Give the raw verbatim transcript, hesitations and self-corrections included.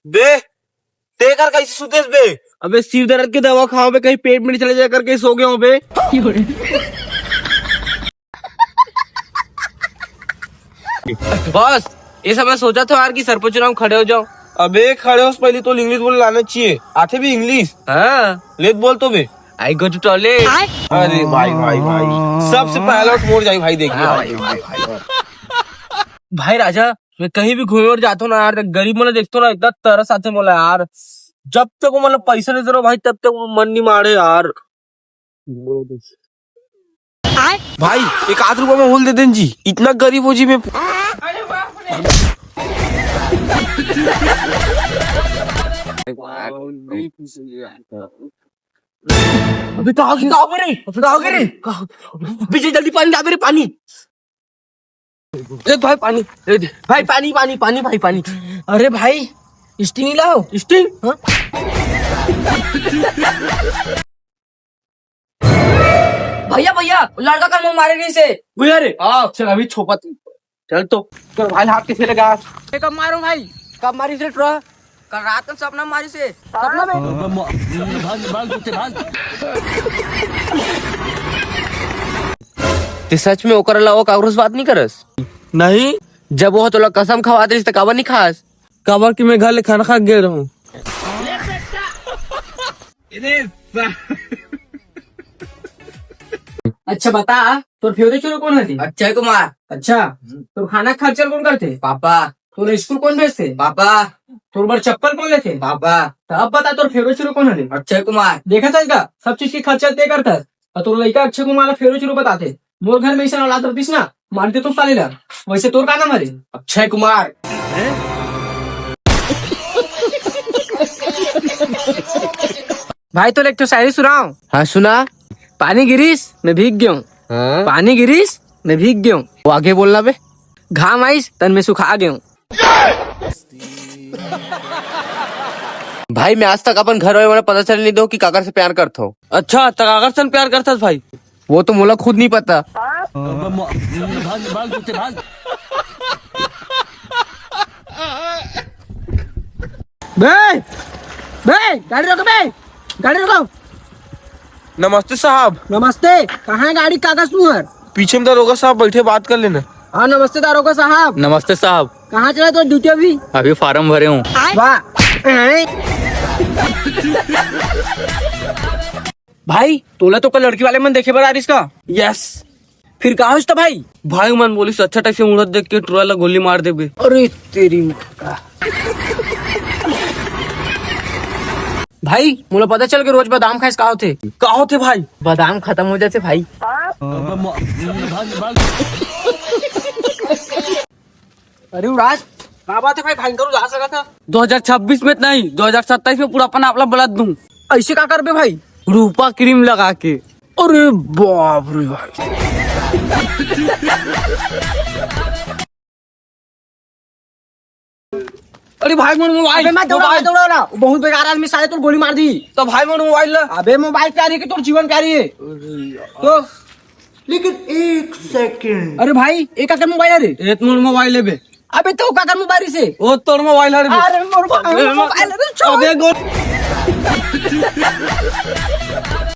बे, ते कर कैसे सुतेस बे? अबे, सिर दर्द के दवा खाओ बे, कहीं पेट में नहीं चले जाए करके सो गया हूँ बे। बॉस, ये सब मैं सोचा था यार कि सरपंच चुनाव में खड़े हो जाओ। अबे, खड़े हो, पहले तो इंग्लिश बोलना आना चाहिए। आते भी इंग्लिश? हाँ। लेत बोल तो बे। I go to toilet। अरे भाई, भाई, भाई, सबसे पहला उठ मोर जाई भाई, देखिए। हाँ, भाई, भाई, भाई। भाई राजा, मैं कहीं भी घूमे और जाता हूँ ना यार, गरीब मन देखता हूँ ना, इतना तरस आते मोला यार। जब तक वो मतलब पैसा नहीं दे रहा भाई, तब तक वो मन नहीं मारे यार। भाई, एक आध रुपया में होल दे देन जी, इतना गरीब हो जी मैं। अबे, कहाँ गिरा? कहाँ गिरे? कहाँ गिरे? पीछे जल्दी पानी ला मेरे, पानी। ए भाई, पानी। ए दे। भाई, पानी, पानी, पानी, भाई, पानी। अरे भाई, स्टिंग लाओ। स्टिंग? हाँ? भैया, भैया, वो लड़का कल मोर मारे रहिसे। भैया रे। हाँ। चल, अभी छोपत। चल तो। चल भाई, हाथ कैसे लगा? ए, कब मारूं भाई? कब मारिस रे टुरा? कल रात में सपना मारिसे। सपना में? ते सच में ओकर अलावा काकरो से बात नहीं करस? नहीं। जब वो तोला कसम खवात रहिस, त काबर नहीं खास? काबर कि मैं घर ले खाना खा के गे रहूं। अच्छा बता, तोर फेवरेट हीरो कौन है? अक्षय कुमार। अच्छा, तोर खाना खर्चा कौन करथे? पापा। तोर स्कूल कौन भेजथे? पापा। तोर बर चप्पल कौन लेथे? पापा। तो अब बता, तोर फेवरेट हीरो कौन है? अक्षय कुमार। देखा था इसका, सब चीज के खर्चा ते करता है। और तोर लड़का अक्षय कुमार ला फेवरेट हीरो बताथे। मोर घर में ऐसा औलाद रहतीस ना, मारते तो साले ला। वैसे तोर का नाम हरे? अक्षय कुमार। भाई, तो एक ठो शायरी सुनाओ। हाँ, सुना। पानी गिरिस, मैं भीग गयो। हाँ? पानी गिरिस, मैं भीग गयो। वो आगे बोलना बे। घाम आइस, तन में सुखा गयो। भाई, मैं आज तक अपन घर वाले मन ला पता चले नहीं दो कि काकर से प्यार करथो। अच्छा, त काकर से प्यार करथस भाई? वो तो मोला खुद नहीं पता। बे, बे, गाड़ी रोको बे, गाड़ी रोको। नमस्ते साहब। नमस्ते। कहाँ है गाड़ी, कागज तू हर? पीछे में दरोगा साहब बैठे, बात कर लेना। हाँ, नमस्ते दरोगा साहब। नमस्ते साहब। कहाँ चला तो ड्यूटी अभी? अभी फॉर्म भरे हूँ। वाह। भाई, तोला तो कल लड़की वाले मन देखे बर आ रहिस का? यस। फिर का होइस त भाई? भाई मन बोलिस, अच्छा टाइप से मुड़त देख के टुरा ला गोली मार देबे। अरे तेरी माँ का। भाई, मोला पता चल के रोज बादाम खाइस का होथे? का होथे भाई? बादाम खत्म हो जाथे भाई। अरे राज, का बात है भाई, भाई करू जा सकत है? दो हज़ार छब्बीस में नहीं, दो हज़ार सत्ताईस में पूरा अपन आप ला बलद दूं। ऐसे का करबे भाई? रूपा क्रीम लगा के। अरे बाप रे भाई। अरे भाई, मोर मोबाइल, अबे मत दौड़ा, मोबाइल। मत दौड़ा ना, वो बहुत बेकार आदमी, साले तोर गोली मार दी। तो भाई, मोर मोबाइल ला। अबे मोबाइल प्यारी है कि तोर जीवन प्यारी है? तो लेकिन एक सेकंड। अरे भाई, एक आकर मोबाइल है रे। ए, मोर मोबाइल है बे। अबे तो काकर मोबाइल से? ओ तोर मोबाइल है रे बे। अरे मोर भाई, अबे मोर मोबाइल है रे, छोड़। अबे गो-